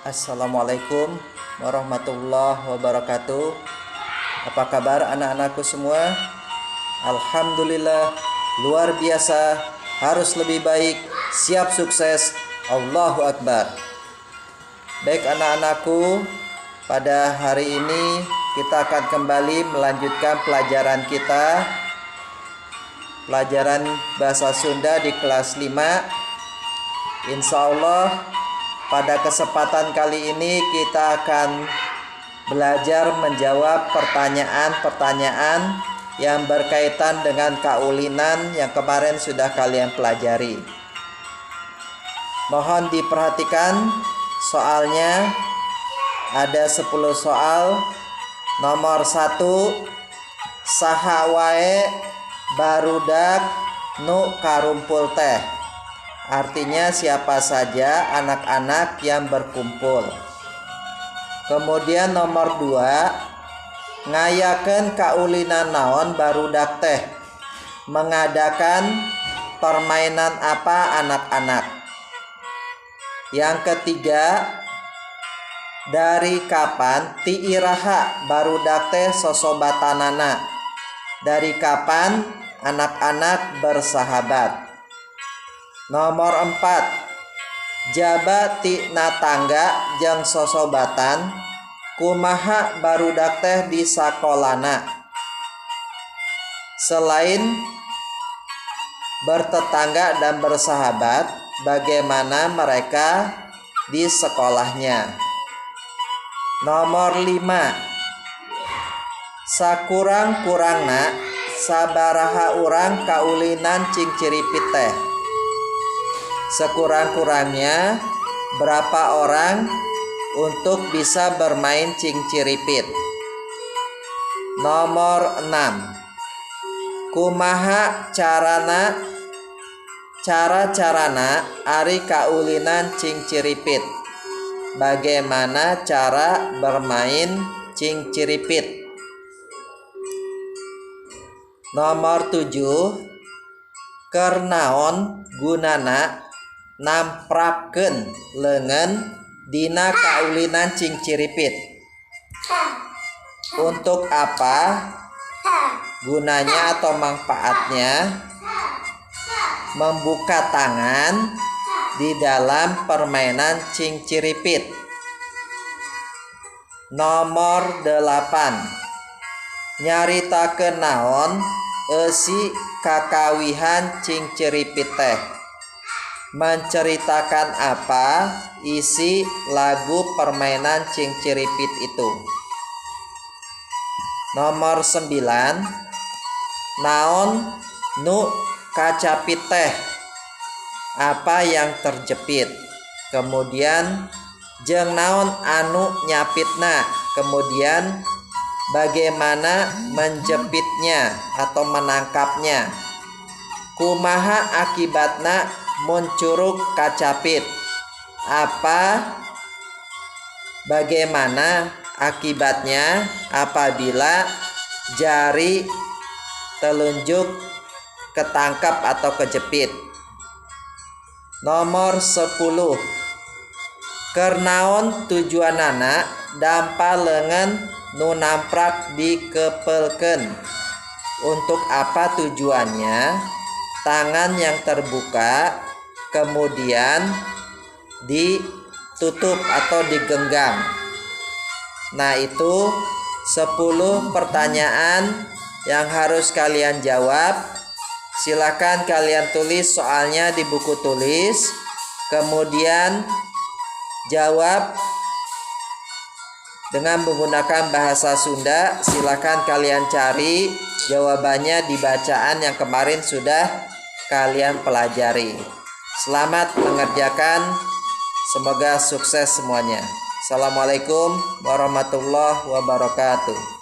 Assalamualaikum warahmatullahi wabarakatuh. Apa kabar anak-anakku semua? Alhamdulillah, luar biasa, harus lebih baik, siap sukses. Allahu Akbar. Baik anak-anakku, pada hari ini kita akan kembali melanjutkan pelajaran kita, pelajaran bahasa Sunda di kelas 5. Insya Allah pada kesempatan kali ini kita akan belajar menjawab pertanyaan-pertanyaan yang berkaitan dengan kaulinan yang kemarin sudah kalian pelajari. Mohon diperhatikan soalnya, ada 10 soal. Nomor 1, saha wae barudak nu karumpul teh? Artinya, siapa saja anak-anak yang berkumpul. Kemudian nomor 2, ngayakeun kaulinan naon barudak teh? Mengadakan permainan apa anak-anak? Yang ketiga, dari kapan, ti iraha barudak teh sosobatanana? Dari kapan anak-anak bersahabat? Nomor 4, jaba tina tangga jeung sosobatan, kumaha barudak teh di sakolana? Selain bertetangga dan bersahabat, bagaimana mereka di sekolahnya? Nomor 5, sakurang-kurangna sabaraha urang kaulinan cingciripit teh? Sekurang-kurangnya berapa orang untuk bisa bermain cingciripit? Nomor 6, kumaha carana, cara-carana ari kaulinan cingciripit? Bagaimana cara bermain cingciripit? Nomor 7, keur naon gunana namprakkeun leungeun dina kaulinan cingciripit? Untuk apa gunanya atau manfaatnya membuka tangan di dalam permainan cingciripit? Nomor 8, nyaritakeun naon eusi kakawihan cingciripit teh? Menceritakan apa isi lagu permainan cingciripit itu? Nomor 9, naon nu kacapit teh? Apa yang terjepit? Kemudian jeung naon anu nyapitna? Kemudian bagaimana menjepitnya atau menangkapnya? Kumaha akibatna mun curug kacapit? Apa, bagaimana akibatnya apabila jari telunjuk ketangkap atau kejepit? Nomor 10, keur naon tujuanana dampa leungeun nu namprak dikepelkeun? Untuk apa tujuannya tangan yang terbuka kemudian ditutup atau digenggam? Nah, itu 10 pertanyaan yang harus kalian jawab. Silakan kalian tulis soalnya di buku tulis, kemudian jawab dengan menggunakan bahasa Sunda. Silakan kalian cari jawabannya di bacaan yang kemarin sudah kalian pelajari. Selamat mengerjakan. Semoga sukses semuanya. Assalamualaikum warahmatullahi wabarakatuh.